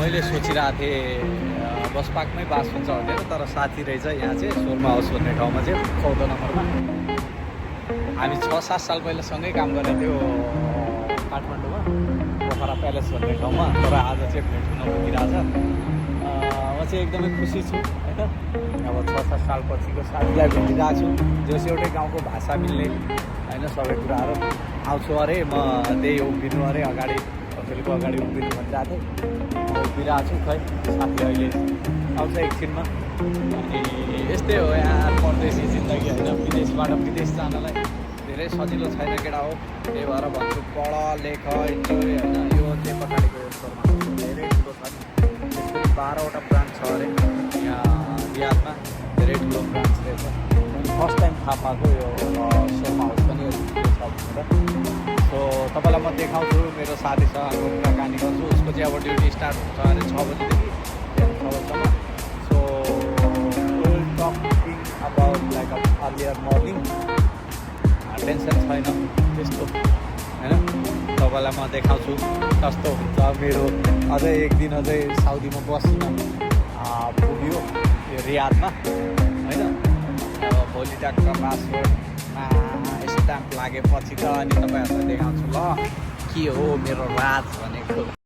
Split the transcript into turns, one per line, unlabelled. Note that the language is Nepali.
मैले सोचिरहेको थिएँ बस पार्कमै बास हुन्छ भनेर, तर साथी रहेछ यहाँ चाहिँ शर्मा हाउस भन्ने ठाउँमा चाहिँ 14 नम्बरमा। हामी 6-7 साल पहिला सँगै काम गरेको थियो काठमाडौँमा पोखरा प्यालेस भन्ने ठाउँमा, तर आज चाहिँ भेट हुन पुगिरहेछ। म चाहिँ एकदमै खुसी छु होइन। अब 6-7 सालपछिको साथीलाई भेटिरहेको छु, जस एउटै गाउँको भाषा मिल्ने होइन, सबै कुराहरू। आउँछु अरे म त्यही उभिनु अरे अगाडि, होटेलको अगाडि उभिनु भनिरहेको थिएँ। म उभिरहेको छु, खै साथी अहिले आउँछ एकछिनमा। अनि यस्तै हो यहाँ परदेशी जिन्दगी होइन, विदेशबाट विदेश जानलाई धेरै सजिलो छैन केटा हो। त्यही भएर भन्छु पढ लेख इन्जोय होइन। यो चाहिँ पछाडिको शर्मा धेरै ठुलो छ नि, 12वटा ब्रान्च छ अरे यहाँ रियादमा, धेरै ठुलो ब्रान्च रहेछ। फर्स्ट टाइम थाहा पाएको यो शर्मा हाउस पनि छ भनेर। सो तपाईँलाई म देखाउँछु, मेरो साथीसँग कुराकानी गर्छु। उसको चाहिँ अब ड्युटी स्टार्ट हुन्छ अरे 6 बजीदेखि 6 बजीसम्म। So will talking about like earlier morning. Tension छैन त्यस्तो होइन। तपाईँलाई म देखाउँछु कस्तो हुन्छ मेरो अझै एक दिन अझै साउदीमा बस्न पुग्यो यो रियादमा होइन। अब भोलि ट्याक्क पासपोर्टमा स्ट्याम्प लागेपछि त अनि तपाईँहरूलाई देखाउँछु ल के हो मेरो राज भनेको।